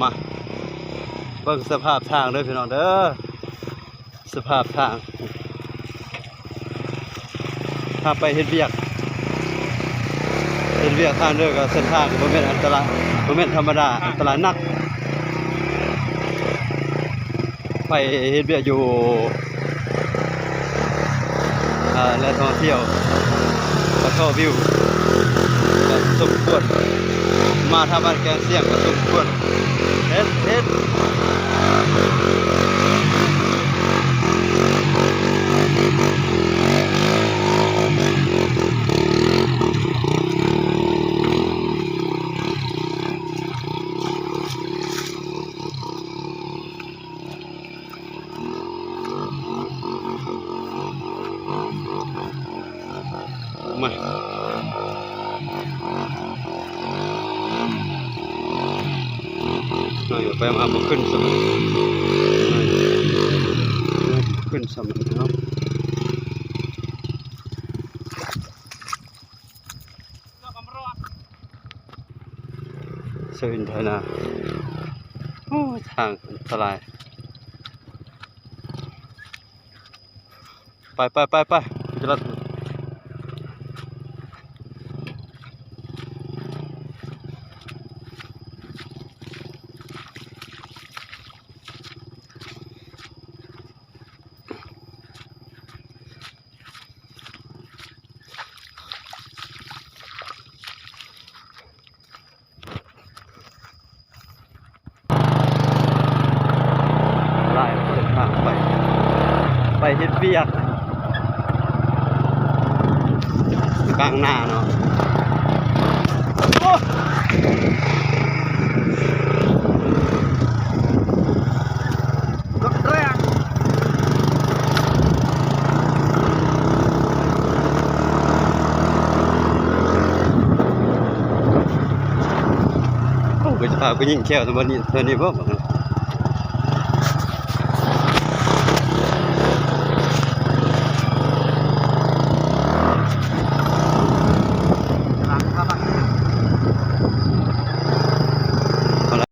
ມາເບິ່ງສະພາບທາງເດີພີ່ນ້ອງເດີ ສະພາບທາງ ທາງໄປເຮັດວຽກ ເຮັດວຽກທາງເດີ ກໍເສັ້ນທາງກໍບໍ່ແມ່ນອັນຕະລາຍ ບໍ່ແມ່ນທຳມະດາ ອັນຕະລາຍໜັກ. ໄປເຮັດວຽກຢູ່ ອ່າ ແຫຼ່ງທ່ອງທ່ຽວ ກະຊໍວິວ ກະສົມຄວນ ມາທາງບ້ານແກງຊຽງກະສົມຄວນ ເຮັດ ເຮັດ. ມາ ໄປມາບໍ່ຂຶ້ນຊ້ຳ ຂຶ້ນຊ້ຳເນາະ. ສະວິນໄທນາ ໂອ້ ທາງອັນຕະລາຍ ໄປ ໄປ ໄປ ໄປ ຈະລັດ. ຫຼາຍຄົນພາໄປ ໄປເຮັດວຽກກາງນາເນາະ. ໂອ້ ລົດແລ່ນ ໂອ້ ໄປຈະພາຜູ້ຍິງແຂ້ວນຳບັດນີ້ ເທື່ອນີ້ບໍ່ບັດນີ້.